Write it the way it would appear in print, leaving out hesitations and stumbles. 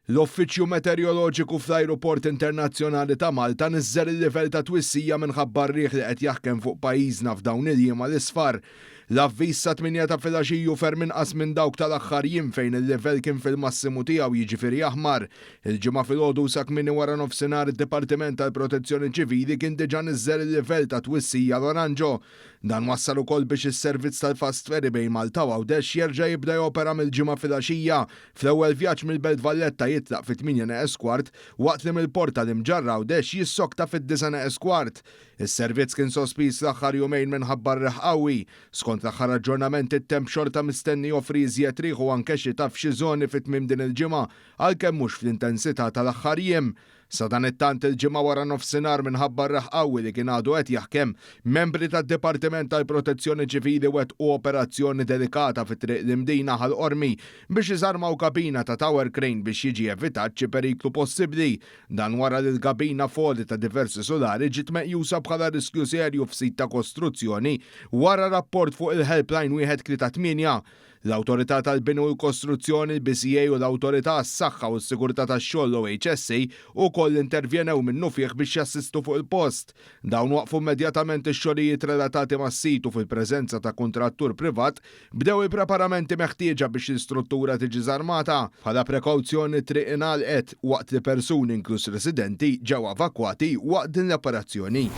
L-Uffiċċju Meteoroloġiku fl-Ajruport Internazzjonali ta' Malta niżżel il-livell ta' twissija minħabba r-riħ li qed jaħkem fuq pajjiżna f'dawn il-jiem għal isfar. L-avviż sat-tmienja ta' filgħaxija hu ferm inqas minn dawk tal-aħħar jiem fejn il-livell kien fil-massimu tiegħu jiġifieri aħmar. Il-Ġimgħa filgħodu u sa kmieni waranofsinhar id-Dipartiment tal-Protezzjoni Ċivili kien diġà niżżel il-livell ta' twissija għal oranġo. Dan wassal ukoll biex is-servizz tal-fast ferry bejn Malta u Għawdex jerġa' jibda jopera mill-Ġimgħa filgħaxija. Fl-ewwel vjaġġ mill-Belt Valletta jitlaq fit-tmienja neqes kwart waqt li mill-port tal-Imġarr Għawdex jissokta fid-disgħa neqes kwart. Is-servizz kien sospiż l-aħħar jumejn minħabba r-riħ qawwi. Skont l-aħħar aġġornamenti t-temp xorta mistenni joffri iżjed riħ u anke xita f'xi żoni fi tmiem din il-ġimgħa għalkemm mhux fl-intensità tal-aħħar jiem. Sadanittant il-Ġimgħa waranofsinhar minħabba r-riħ qawwi li kien għadu qed jaħkem, membri tad-Dipartiment tal-Protezzjoni Ċivili wettqu operazzjoni delikata fi Triq l-Imdina Ħal Qormi biex iżarmaw kabina ta' tower crane biex jiġi evitat xi periklu possibbli. Dan wara li l-kabina f'għoli ta' diversi sulari ġiet meqjusa bħala riskju serju f'sit ta' kostruzzjoni wara rapport fuq il-helpline 138. L-Awtorità tal-Bini u l-Kostruzzjoni, il-BCA, u l-Awtorità għas-Saħħa u s-Sigurtà tax-Xogħol, l-OHSA, ukoll intervjenew minnufih biex jassistu fuq il-post. Dawn waqqfu immedjatament ix-xogħlijiet relatati mas-sit u fil-preżenza ta' kuntrattur privat bdew il-preparamenti meħtieġa biex l-istruttura tiġi żarmata. Bħala prekawzjoni t-triq ingħalqet waqt li persuni inkluż residenti ġew evakwati waqt din l-operazzjoni.